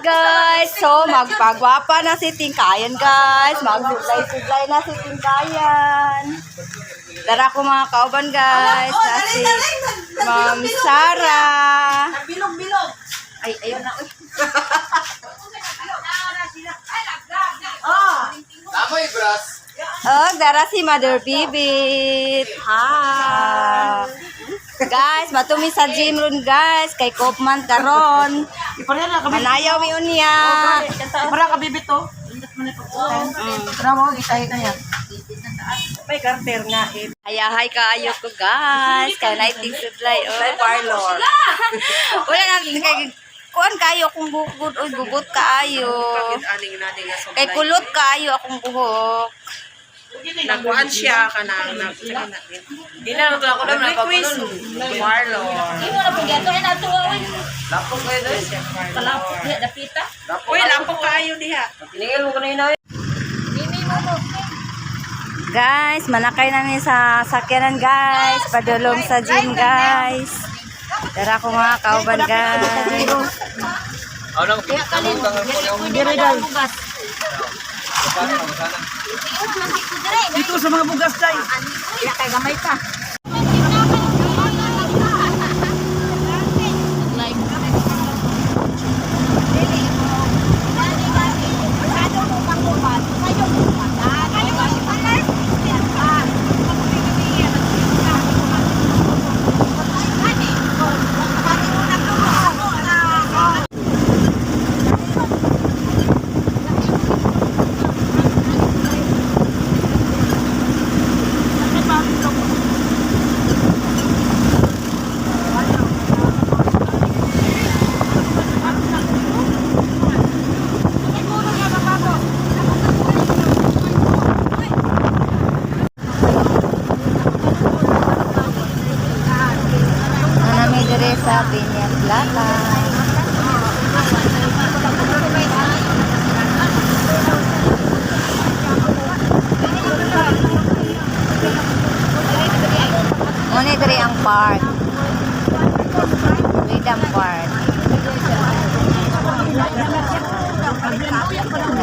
Guys. So, magpagwapa na si Tingkayan, guys. Magsublay-sublay na si Tingkayan. Dara ko mga kauban, guys. Na si Ma'am Sarah. Bilog-bilog. Ay, ayun na. Uy. Tama yung brass. Oh, dara si Mother Bibit. Hi. Guys, matumi sa gym ron, guys. Kay Kopman karon. Ipareha na kami. Manayaw mi unya. Para ka bibit to. Para mo gitahi na yan. May karter nga eh. Hayahay kaayo ko, guys. Kay lighting supply oh. Parlor. Wala na kay kuan kayo akong buhok gud oy, gugot kaayo. Aning natin nga Kay kulot kaayo akong buhok. Nagkuhan siya kanang nag Di na ako ako na Nag-request. Parlor. Imo na po gyud ay nato oy. Lapok kayo doy. Kalapok diha dapita. Uy, lampok kaayo diha. Tiningil mo kanina. Mimi mo mo. Guys, manakay namin sa sakyanan, guys. Padulong sa gym, guys. Tara ko mga kauban, guys. Ano? Diha kalin. Pwede na daw bugas. Dito sa mga bugas tay. Ila kay gamay pa. Ano namin dire sa Piña Plata. Muna dire ang park. Freedom Park.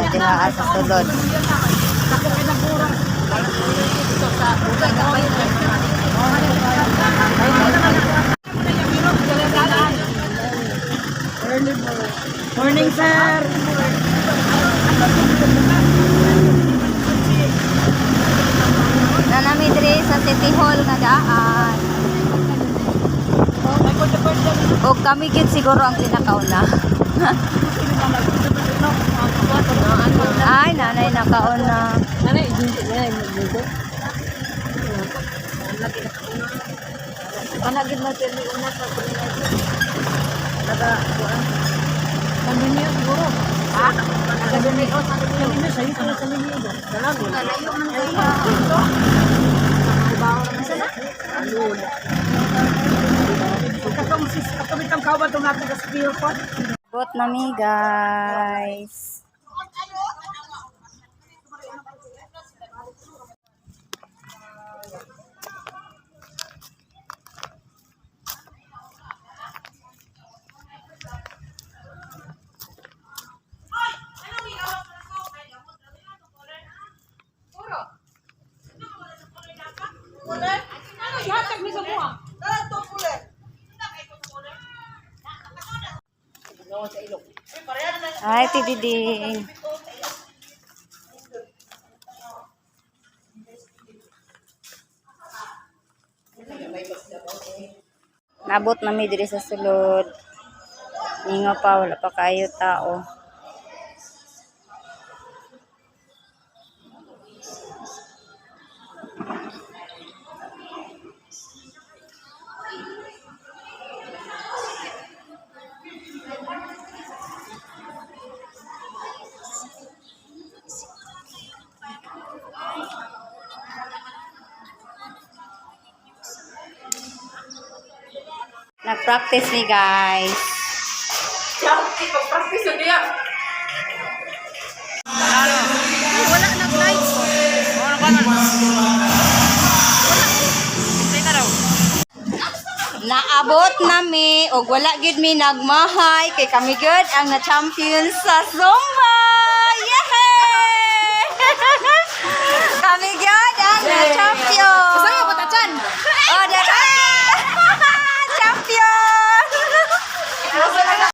Diha sa sulod. Morning, sir. Na nami dire sa City Hall nga daan. O kami gyud siguro ang pinakauna. Ay, nanay nakauna. Nanay, hindi na hindi. Panagid mo sila una sa Taga kuan. Siguro. Ha? Taga Dunio, sa Dunio. Sa iyo sa Dunio. Dalago. Kalayo man kayo. Katong sis, katong itang kawan tong natin sa spear pot. Bot nami, guys. Ay, tididing. Nabot na mi diri sa sulod. Ningo pa, wala pa kayo tao. Nag-practice ni guys. Pag-practice niya. Wala nang lights. Ano ba man? Wala. Tay na raw. Naa Nakaabot nami og wala gid mi nagmahay kay kami gud ang na champion sa Zumba.